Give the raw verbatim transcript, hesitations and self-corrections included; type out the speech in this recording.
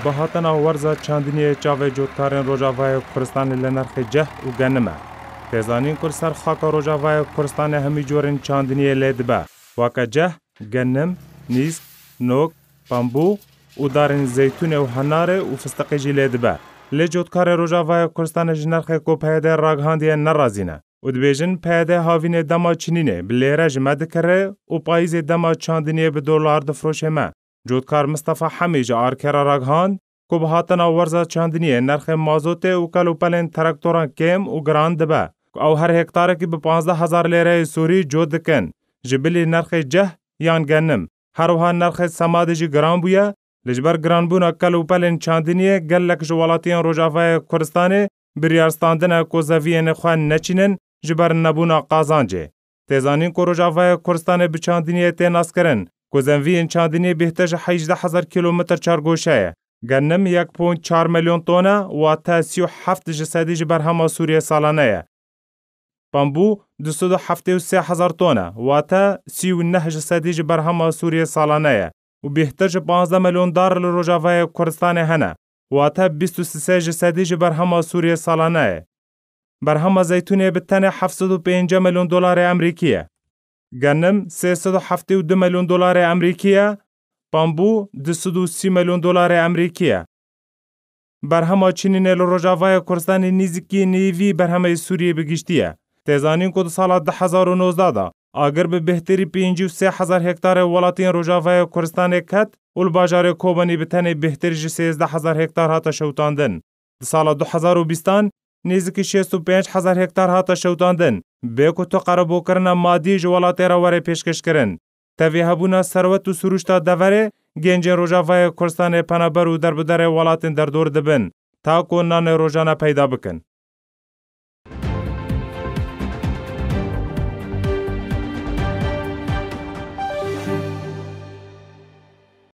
Bi hatina werza çandiniyê çavê cotkarên Rojavayê Kurdistanê li nirxê ceh û genim e. Tê zanîn ku li ser xaka Rojavayê Kurdistanê hemî corên çandiniyê lê dibe, weke ceh, genim, nîsk, nok, pembû û darên zeytûnê û henarê û fistiqê jî lê dibe. Lê cotkarê Rojavayê Kurdistanê ji nirxê ku P Y D ragihandiye nerazî ne û dibêjin, P Y D havînê dema çinînê bi lêre ji me dikire û payîzê dema çandiniyê bi dolar difroşê me. Cotkar Mistefa Hemî ji Arkê re ragihand ku bi hatina werza çandiniyê nirxê mazotê û kelûpelên traktoran kêm û giran dibe, ku ew her hektarekî bi panzdeh hezar lêreyê Sûrî cot dikin, ji bilî nirxê ceh yan genim. Her wiha nirxê semadê jî giran bûye, lê ji ber giranbûna kelûpelên çandiniyê gelek ji welatiyên Rojavayê Kurdistanê biryar standine ku zeviyên xwe neçînin ji ber nebûna qazancê. Tê zanîn ku Rojavayê Kurdistanê bi çandiniyê tê naskirin, ku zeviyên çandiniyê bêhtir ji hejdeh hezar kîlometr çargoşe ye. Genim yek ponc çar milyon ton e, wate sî û heft ji sedî ji berhema Sûriyê salane ye. Pambû du sed û heftê û sê hezar ton e, wate sî û neh ji sedî ji berhema Sûriyê salane ye û bêhtir ji panzdeh milyon dar li Rojavayê Kurdistanê hene, wate bîst û sê ji sedî ji berhema Sûriyê salane ye. Berhema zeytûnê bi tenê heft sed û pêncî milyon dolarê Amerîkî ye. Genim sê sed û heftê û du milyon dolarê Amerîkî ye, pambû du sed û sî milyon dolarê Amerîkî ye. Berhema çinînê li Rojavayê Kurdistanê nêzîkî nêvî berhemê Sûriyê bi giştî ye. Tê zanîn ku di sala du hezar û nozdeh de agir bi bêhtirî pêncî û sê hezar hektarê welatiyên Rojavayê Kurdistanê ket û li bajarê Kobanî bi tenê bêhtir ji sêzdeh hezar hektar hate şewitandin. Di sala du hezar û bîstan nêzîkî şêst û pênc hezar hektar hate şewitandin, bê ku tu qerebokirina madî ji welatê re were pêşkêşkirin. Tevî hebûna serwet û sirûşta deverê, gencên Rojavayê Kurdistanê penaber û derbiderê welatên derdor dibin, ta ku nanê rojane peyda bikin.